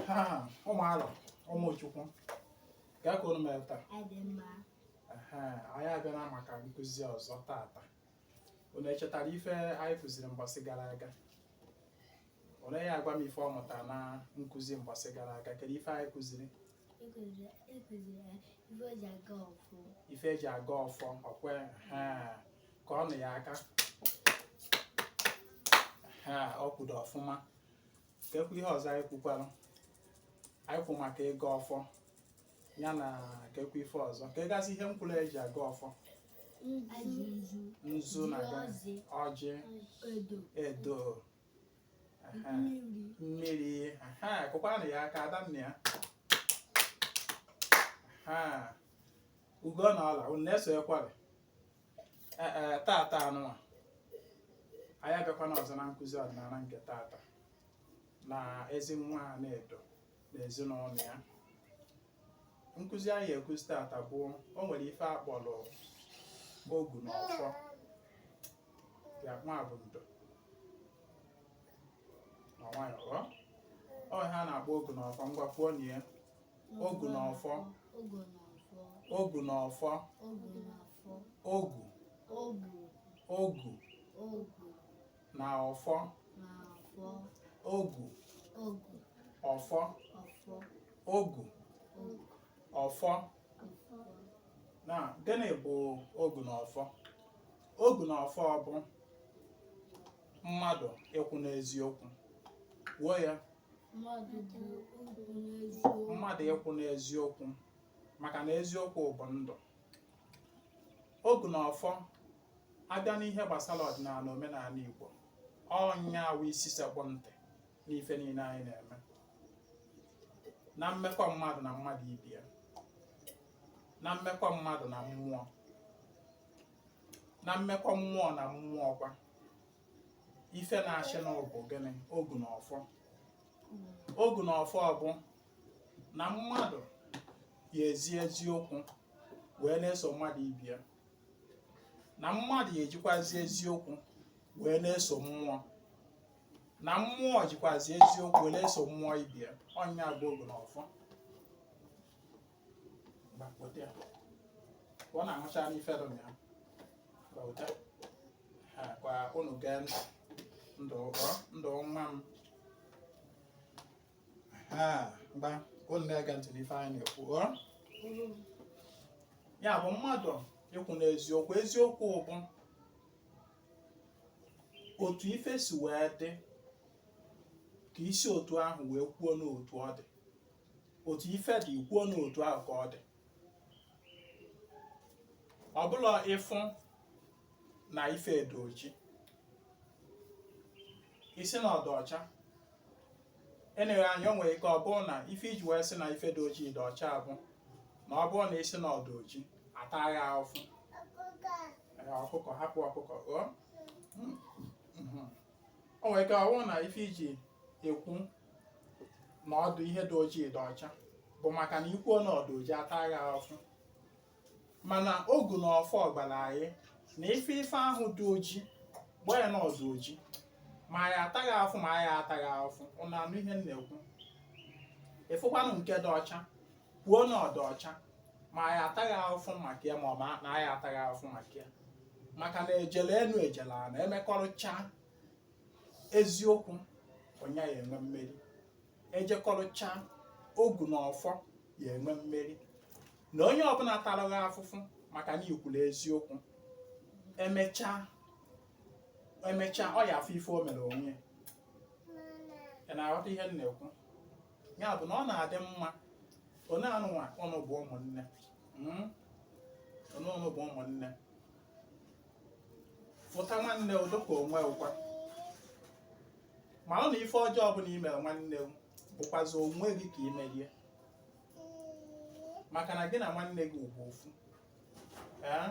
Ha ụmụ alọ, ụmụ Chukwu, ka unu mere taa? Adị mma. Ehe, anyị abịala maka nkụzi ọzọ tata. Unu echetara ife anyị kụziri mbọsị gara aga? Unu ya agwa m ife ọ mụtara na nkụzi mbọsị gara aga. Kedu ife anyị kụziri? Ekụziri ife o ji aga ọfụ. Ife eji aga ọfọ ọkwe. Ehe, ka ọ nụ ya aka. Ehe, ọ kwudo ọfụma. Kekwa ihe ọzọ anyị kwukwara? Anyị kwu maka ịga ọfọ ya na kekwa ife ọzọ ka ịgazi ihe mkwụrụ eji aga ọfọ. Nzu. Nzu na ọjị. Ọjị. Edo. Edo. Ehe. Mmiri. Mmiri. Ehe, kụkwanụ ya aka, adanna ya. Ehe, ugo na ọla unu na-esonyekwara. Ee, tata anụnwa anyị abịakwana ọzọ na nkụzi ọdịnala nke tata na ezi nwa na-edo na ezinụlọ ya. Nkụzi anyị ekuzi tata bụ o nwere ife akpọrọ ogu na ọfọ ya. Nwa bụ ndo na nwayọ ọ ọ ihe a na-akpọ ogu na ọfọ. Ngwa, kwuo na ya: ogu na ọfọ. Ogu na ọfọ. Ogu na ọfọ. Ogu na ọfọ. Ogu. Ogu. Ogu. Ogu. Na ọfọ. Na ọfọ. Ogu. Ogu. Ọfọ. Ọfọ. Ogu. Ogu. Ọfọ. Ọfọ. Na gịnị bụ ogu na ọfọ? Ogu na ọfọ bụ mmadụ ịkwụ n'eziokwu. Kwuo ya. Mmadụ bụ okwu n'eziokwu. Mmadụ ịkwụ n'eziokwu, maka na eziokwu bụ ndụ. Ogu na ọfọ, abịa n'ihe gbasara ọdịnala na omenala Igbo, ọnya awụ isi sekpụ ntị n'ife niile anyị na-eme na mmekọ mmadụ na mmadụ ibe ya, na mmekọ mmadụ na mmụọ, na mmekọ mmụọ na mmụọ kwa. Ife na-achị na bụ gịnị? Ogu na ọfọ. Ogu na ọfọ bụ na mmadụ ya ezi eziokwu wee na-eso mmadụ ibe ya, na mmadụ ya ejikwazi eziokwu wee na-eso mmụọ, na mmụọ jikwazi eziokwu wee na-eso mmụọ ibe ya. Ọnya bụ ogu na ọfọ. Gba, weta ya. Ka ọ na-aṅụcha n'ife dị na ya. Gba, weta. Ha, ka unu gee ntị. Ndụ ọ ndụ nwa m. Ha, gba, unu na-ege ntị n'ife anyị na-ekwu ọ. Ya bụ mmadụ ikwu n'eziokwu. Eziokwu bụ otu ife si wee dị, ka isi otu ahụ wee kwuo n'otu ọ dị. Otu ife dị, kwuo n'otu ahụ ka ọ dị. Ọ bụla ịfụ na ife dị oji, isi na ọdụ ọcha. Eleghị anya, o nwere ike ọ bụrụ na ife iji wee sị na ife dị ojii dị ọcha bụ na ọ bụrụ na isi na ọdụ oji, ata ya ahụfụ. Ee, ọkụkọ, hapụ ọkụkọ o. O nwere ike ọ bụrụ na ife iji ekwu na ọdụ ihe dị ojii dị ọcha bụ maka na ikwuo na ọdụ ojii, ata ya ahụfụ. Mana ogu na ọfọ gbara anyị na ife ife ahụ dị ojii, gbaa ya na ọdụ ojii, ma anyị ataghị afụ, ma anyị ataghị afụ. Ụnụ anụ ihe m na-ekwu? Ịfụkwanụ nke dị ọcha, kwuo na ọ dị ọcha, ma anyị ataghị afụfụ maka ya, ma ọ bụ na anyị ataghị afụfụ maka ya, maka na ejele enu ejele a na emekọrịcha eziokwu, onye ya enwe mmeri. Ejekọrịcha ogu na ọfọ ya enwe mmeri. Na onye ọbụla tara gị afụfụ maka na ikwuru eziokwu, emechaa emechaa, ọ ya afụ ife o mere onwe ya. Ị na-aghọta ihe m na-ekwu? Ya bụ na ọ na-adị mma onye anụnwa. Ụnụ bụ ụmụnne. Onye ụnụ bụ ụmụnne, fụta nwanne udo ka onwe ụkwa ma ọ na ife ọjọọ ọbụla i mere nwanne bụkwazi onwe gị ka ị merie, maka na gị na nwanne gị bụ ofu. Ee,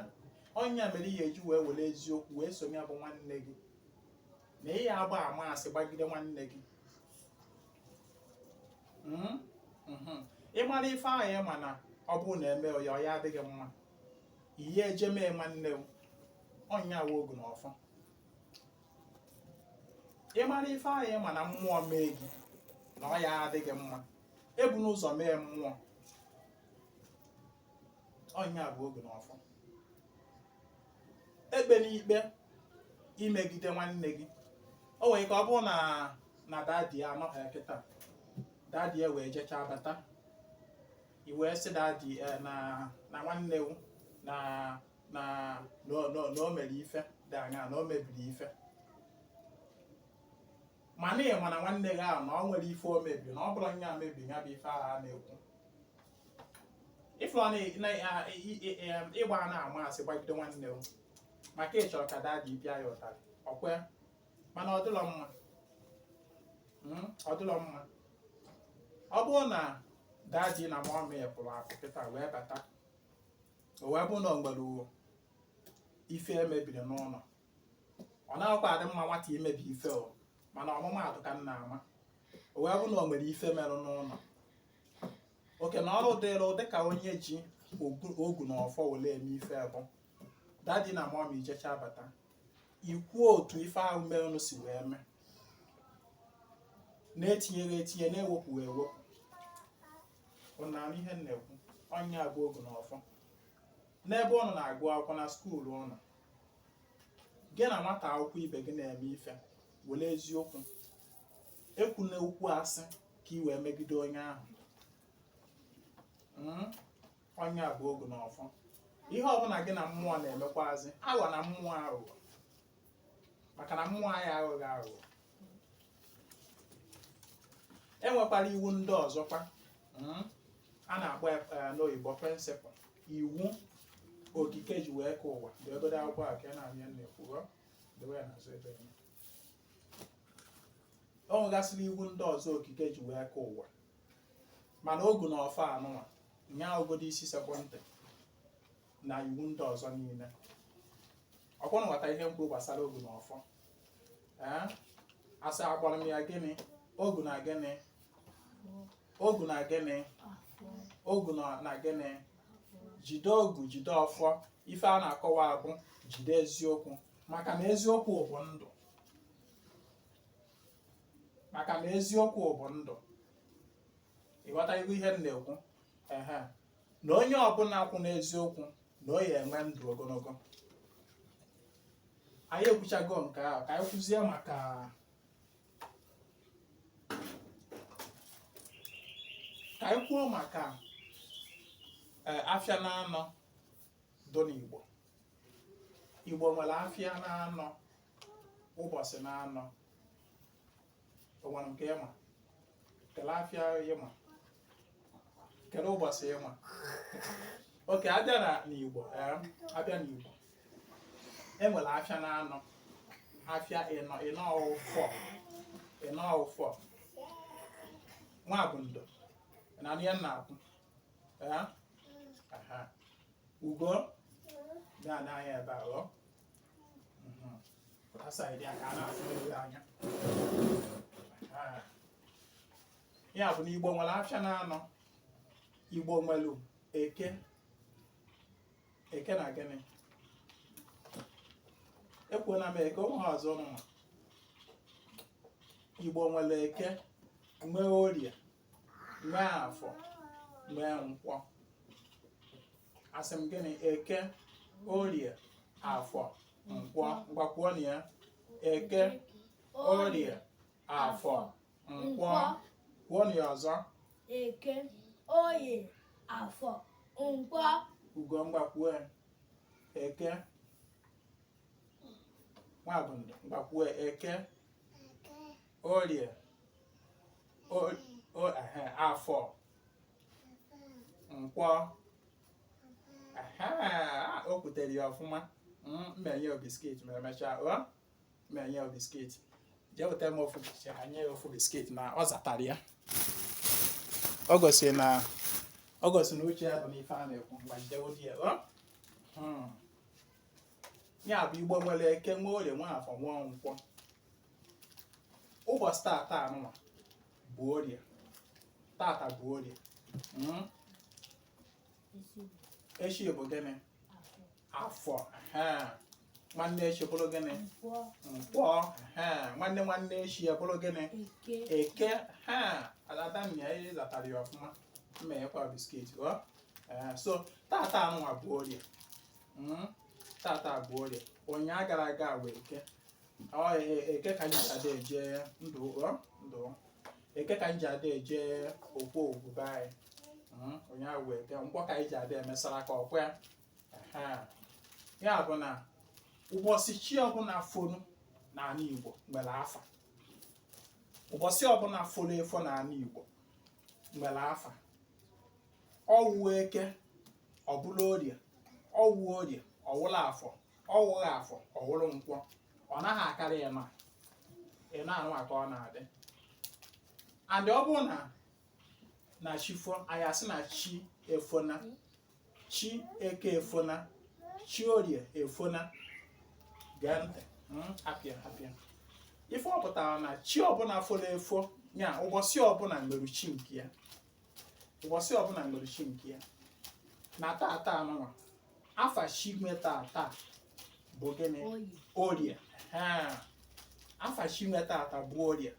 ọnya mere ihe eji wee were eziokwu wee sonye bụ nwanne gị na ị ya agba ama asị gbagide nwanne gị. Ị mara ife ahụ, ị ma na ọ bụrụ na eme ya, ọ ya adịghị mma, ihe eje mee nwanne m. Ọnya wụ ogu na ọfọ. Ị mara ife ahụ, ị ma na mmụọ mee gị na ọ ya adịghị mma. Ebu n'ụzọ mee mmụọ. Ọnya bụ ogu na ọfọ. Ekpe n'ikpe imegide nwanne gị. O nwere ike ọ bụrụ na daddy ya anọghị kịta, daddy ya wee jechaa bata, i wee sị daddy na nwanne wu na o mere ife dị anya, na o mebiri ife. Mana ị ma na nwanne gị ahụ, na ọ nwere ife o mebiri, na ọ bụrụ nya mebiri ya bụ ife ahụ a na-ekwu. Ifụrụ na ịgba na-ama asị gbagide nwanne m maka ị chọrọ ka daddy pịa ya ụtarị, ọkwe. Mana ọ dịlọ mma. Ọ dịlọ mma. Ọ bụrụ na daddy na mommy pụrụ apụ kịta wee bata, o wee bụ na o nwere ife emebiri n'ụlọ, ọ naghịkwa adị mma nwata imebi ife o, mana ọmụmaatụ ka m na-ama. O wee bụ na o nwere ife merụ n'ụlọ, oke na ọrụ dịrụ dịka onye ji ogu na ọfọ wele eme ife bụ daddy na mommy ijecha bata, ikwuo otu ife ahụ merenụ si wee mee, na-etinyeghị etinye, na-ewepụ ewepụ. Ụna ihe m na-ekwu, ọnya bụ ogu na ọfọ. N'ebe ụnụ na-agụ akwụkwọ na school ụnụ, gị na nwata akwụkwọ ibe gị na-eme ife, were eziokwu. Ekwuna okwu asị ka ị wee megide onye ahụ. Ọnya bụ ogu na ọfọ. Ihe ọbụla gị na mmụọ na-emekwazi, aghọ na mmụọ aghụghọ, maka na mmụọ anyị aghụghọ aghụghọ. Enwekwara iwu ndị ọzọkwa a na-akpọ n'oyibo principle, iwu okike ji wee ka ụwa. Degodo akwụkwọ a ka ị na-abịa na-ekwu, dewe ya n'azụ ebe ya. O nwegasịrị iwu ndị ọzọ okike ji wee ka ụwa, mana ogu na ọfọ anụnwa nya ogodo isi sekpụ ntị na iwu ndị ọzọ niile. Ọkwụnụ ghọta ihe mkpu gbasara ogu na ọfọ. Ee, asị akpọrọ m ya gịnị? Ogu na gịnị? Ogu na gịnị? Ogu na gịnị? Jide ogu, jide ọfọ. Ife a na-akọwa bụ jide eziokwu, maka na eziokwu bụ ndụ, maka na eziokwu bụ ndụ. Ịghọta ihu ihe m na-ekwu? Ehe, na onye ọbụla kwụ n'eziokwu na o ya enwe ndụ ogologo. Anyị ekwuchago nke ahụ. Ka anyị kwuzie maka, ka anyị kwuo maka afịa na-anọ dụ n'Igbo. Igbo nwere afịa na-anọ, ụbọchị na-anọ. O nwere nke ịma? Kele afịa ịma? Kedu ụbọchị ịma? Oke abịa na n'Igbo, abịa n'Igbo, enwere afịa na-anọ, afịa ịnọ, ịnọ ụfọ, ịnọ ụfọ. Nwa bụ ndo na ihe m na-akwụ. Ee, aha. Ugo bịa n'anya ebe a. Ọ pụta side ya ka a na-afụ elu anya. Aha. Ya bụ na Igbo nwere afịa na-anọ. Igbo nwere Eke. Eke na gịnị? Ekwuona m Eke. Onwe ha ọzọ nwa. Igbo nwere Eke, nwee Orie, nwee Afọ, nwee Nkwọ. Asị m gịnị? Eke, Orie, Afọ, Nkwọ. Ngwakwuo na ya. Eke, Orie, Afọ, Nkwọ. Kwuo na ya ọzọ. Eke, Oye, Afọ, Nkwọ. Ugo, ngwakwuo ya. Eke, nwabụndụ, ngwakwuo ya. Eke, Orie, ehe, Afọ, Nkwọ. Ehe, o kwutere ya ọfụma. Mmenye ya biscuit ma emechaa. O mmenye ya biscuit. Jee weta m ofu biscuit. Nye ya ofu biscuit na ọ zatara ya. O gosiri na uche ya bụ n'ife a na-ekwu. Gbajidewodi ya o. Ya bụ, Igbo nwere Eke, nwe Orie, nwe Afọ, nwe Nkwọ. Ụbọchị tata anụnwa bụ Orie. Tata bụ Orie. Echi bụ gịnị? Afọ. Ehe. Nwanne echi bụrụ gịnị? Nkwọ. Nkwọ. Ehe, nwanne nwanne echi ya bụrụ gịnị? Eke. Eke. Ha adanna ya ịzatara ya ọfụma, mmenyekwa biscuit ọ. Ee, so tata anụnwa bụ orie. Tata bụ orie, ụnyaa gara aga wee eke. Ọ eke ka anyị ji ada eje ndụ ọ ndụ eke ka anyị ji ada eje okwu ogwube anyị. Ụnyaa wee eke, nkwọ ka anyị ji ada emesara ka ọkwa ya. Ehe. Ya bụ na ụbọchị chi ọbụla fonu n'ala Igbo nwere afa. Ụbọchị ọbụla foro efo n'ala Igbo nwere afa. Ọwụ eke, ọbụla orie. Ọwụ orie, ọwụla afọ. Ọwụghị afọ, ọwụrụ nkwọ. Ọ naghị akarị ịnọ ịnọ anụ ka ọ na-adị. And ọ bụrụ na chi fo, anyị asị na chi efona, chi eke efona, chi orie efona. Gee ntị. Apịa apịa ife ọ pụtara na chi ọbụla foro efo ya, ụbọchị ọbụla nwere chi nke ya. Ụbọchị ọbụla nwere chi nke ya. Na tata anụnwa, afa chi nwe tata bụ gịnị? Oye. Orie. Ee, afa chi nwe tata bụ orie.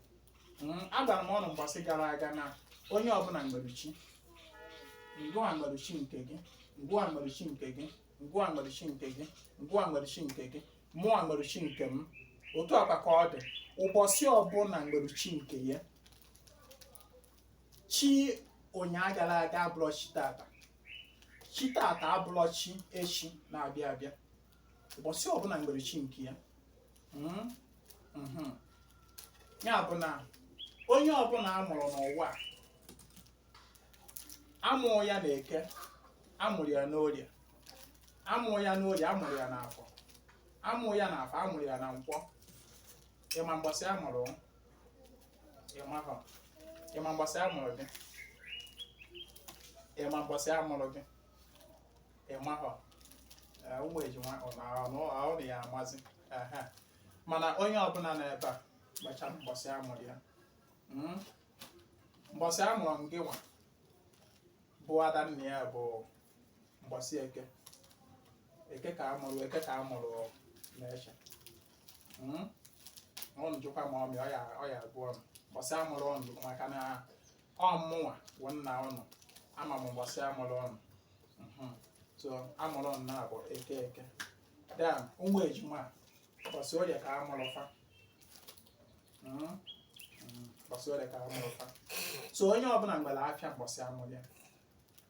Agwara m ọnụ mgbasị gara aga na onye ọbụla nwere chi. Ngụwa nwere chi nke gị, ngụwa nwere chi nke gị, ngụwa nwere chi nke gị, ngụwa nwere chi nke gị, mụnwa nwere chi nke m. Otu akwa ka ọ dị, ụbọchị ọbụla nwere chi nke ya. Chi ụnyaa gara aga abụrọ chi tata, chi tata abụrọ chi echi na-abịa abịa. Ụbọchị ọbụla nwere chi nke ya. Ya bụ na onye ọbụla a mụrụ n'ụwa a, amụọ ya na eke, amụrụ ya n'orie. Amụọ ya n'orie, amụrụ ya n'afọ. Amụọ ya n'afọ, amụrụ ya na nkwọ. Ịma mgbasị amụrụ ịmahọ? Ịma mgbasị amụrụ gị? Ịma mgbasị amụrụ gị? Ịmahọ? Ee, ụmụ ejima ọ na ọ na ya amazi. Ehe. Mana onye ọbụla nọ ebe a gbachara mbọsị amụrụ ya. Mbọsị amụrụ m gị nwa bụ adanna ya bụ mbọsị eke. Eke ka amụrụ, eke ka amụrụ na-eche. Ọnụ jụkwa ma ọmị ọ ya ọ ya abụọ m mbọsị amụrụ ọnụ, maka na ọ mụnwa bụ nna ọnụ, ama m mbọsị amụrụ ọnụ. So amụrụ ọnụ na-abụ eke eke. Then ụmụ ejima, mbọsị orie ka amụrụ fa. Mbọsị orie ka amụrụ fa. So onye ọbụla nwere afịa mbọsị amụrụ ya.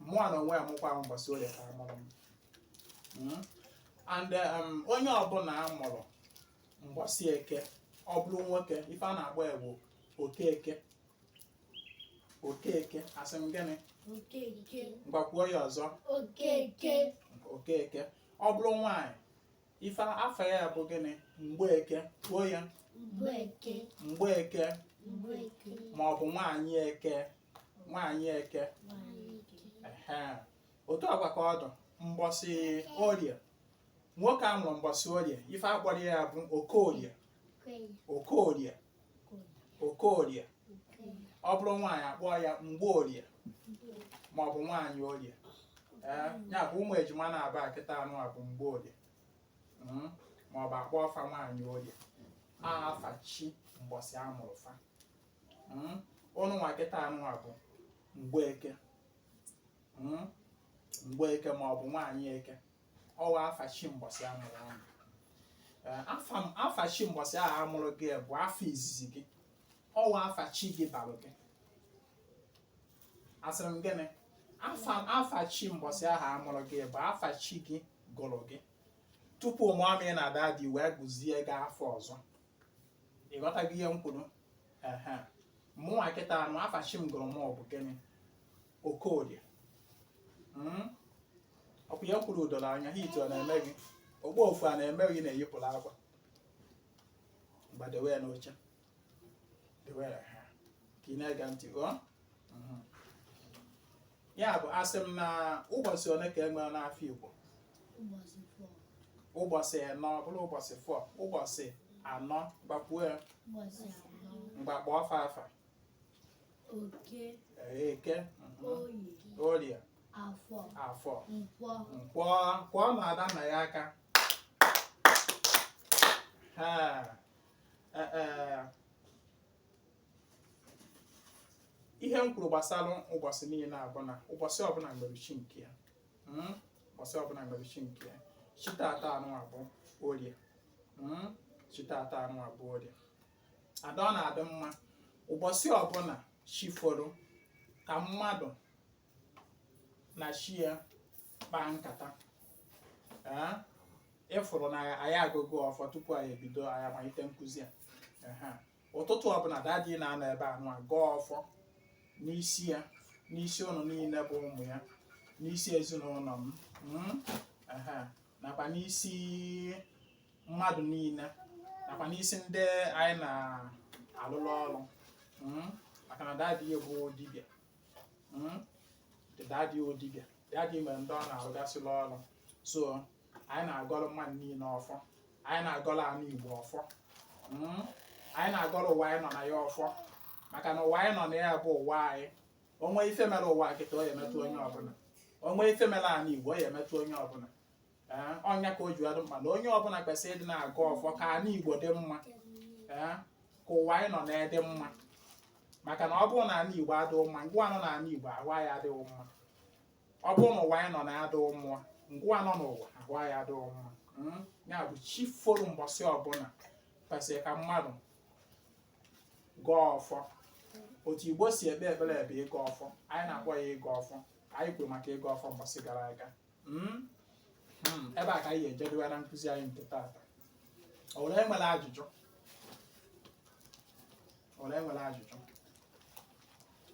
Mụa na onwe ya mụkwa m mbọsị orie ka amụrụ m. And onye ọbụla amụrụ mbọsị eke, ọ bụrụ nwoke, ife a na-akpọ ya bụ okeke. Okeke. Asị m gịnị? Okeke. Ngwakwuo ya ọzọ. Okeke. Okeke. Ọ bụrụ nwaanyị, ife afa ya bụ gịnị? Mgbeke. Kwuo ya. Mgbeke. Mgbeke. Mgbeke. Ma ọ bụ nwaanyị eke, nwaanyị eke. Nwanyị eke. Ehe, otu agwa ka ọ dụ mbọsị orie. Nwoke a mụrụ mbọsị orie, ife akpọrọ ya bụ okorie. Okoye. Okorie. Okorie. Okoye. Ọ bụrụ nwaanyị, akpọọ ya mgbeorie ma ọ bụ nwaanyị orie. Ee, ya bụ ụmụ ejima na-aba kịta anụ a bụ mgbeorie, ma ọ bụ akpọ ọfa nwaanyị orie. Afa chi mbọsị amụrụ fa. Ụnụ nwa kịta anụ a bụ mgbeke. Mgbeke ma ọ bụ nwaanyị eke, ọwa afa chi mbọsị amụrụ ụnụ. Ee, afa chi mbọsị ahụ amụrụ gị bụ afa izizi gị, ọwa afa chi gị balụ gị. Asịrị m gịnị? Afa chi mbọsị ahụ amụrụ gị bụ afa chi gị gụrụ gị tupu mummy na daddy wee gụzie gị afọ ọzọ. Ịghọtago ihe m kwuru? Ehe, mụnwa kịta anụ, afa chi m gụrụ m bụ gịnị? Okorie. Ọkwa ihe m kwuru doro anya? Hit ọ na-eme gị ogbu ofu a na-eme gị na-eyipụrụ akwa mgba, dewe ya n'oche, dewe ya ha ka ị na-ege ntị ọ. Ya bụ asị m na ụbọchị one ka e nwere n'afọ Igbo? Ụbọchị 4. Ụbọchị anọ. Bụrụ ụbọchị 4, ụbọchị anọ. Gbakwuo ya. Ụbọchị anọ. Mgbakpọ ọfa afa. Oke. Eke. Oye. Orie. Afọ. Afọ. Nkwọ. Nkwọ. Kwọọ na ada nna ya aka. Ha ee, ihe m kwuru gbasara ụbọchị niile abụ na ụbọchị ọbụla nwere chi nke ya. Ụbọchị ọbụla nwere chi nke ya. Chi tata anụ abụ Orie. Chi tata anụ abụ Orie. Ada, ọ na-adị mma ụbọchị ọbụla chi foro ka mmadụ na chi ya kpaa nkata. Ee, ịfụrụ na anyị agụgụ ọfọ tupu anyị ebido, anyị amalite nkụzi a. Ehe. Ụtụtụ ọbụla daddy na-anọ ebe a nụ gọọ ọfọ n'isi ya, n'isi ụnụ niile bụ ụmụ ya, n'isi ezinụlọ m, ehe, nakwa n'isi mmadụ niile, nakwa n'isi ndị anyị na-alụlụ ọrụ, maka na daddy bụ dibịa. Daddy bụ dibịa, daddy nwere ndị ọ na-arụgasịrị ọrụ. So anyị na-agọrọ mmadụ niile ọfọ, anyị na-agọrọ anụ Igbo ọfọ, anyị na-agọrọ ụwa anyị nọ na ya ọfọ, maka na ụwa anyị nọ na ya bụ ụwa anyị. Onwe ife mere ụwa kịta, ọ ya emetụ onye ọbụla. Onwe ife mere ana Igbo, ọ ya emetụ onye ọbụla. Ee, ọnya ka o ji adị mkpa na onye ọbụla kwesịrị ịdị na-agọ ọfọ ka ana Igbo dị mma, ee, ka ụwa anyị nọ na ya dị mma, maka na ọ bụrụ na ana Igbo adịghị mma, ngwa nọ n'ala Igbo ahụ anyị adịghị mma. Ọ bụrụ na ụwa anyị nọ na ya adịghị mma, ngwa nọ n'ụwa ahụ anyị adịghị mma. Ya bụ, chi foro mbọsị ọbụla kwesịrị ka mmadụ gọọ ọfọ. Otu Igbo si ekpe ekpere bụ ịgọ ọfọ. Anyị na-akpọ ya ịgọ ọfọ. Anyị kwuru maka ịgọ ọfọ mbọsị gara aga. Ebe a ka anyị ga-ejedowe na nkụzi anyị nke taata. O were nwere ajụjụ? O were nwere ajụjụ?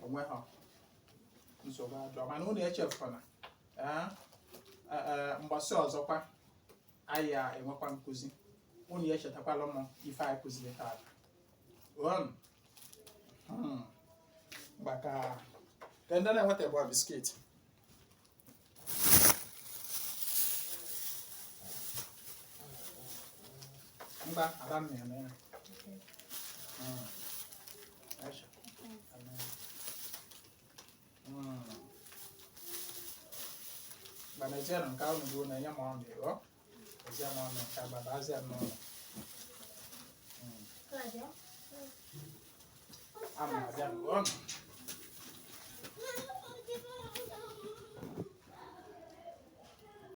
Onwe ha nsogbu ajụọ, mana unu echefuna, ee ee, mgbasị ọzọkwa anyị enwekwa nkụzi, unu echetakwala m ife anyị kụziri taata. Maka ka ndị na-enweta bụ biscuit. Ngwa, Adanna ya na ya. Aisha. Mana ezienụ nke ahụ bụ na-enye m ọnụ ịghọ. Ezie m ọnụ nke agbabazie m n'ụlọ. Ana m abịa.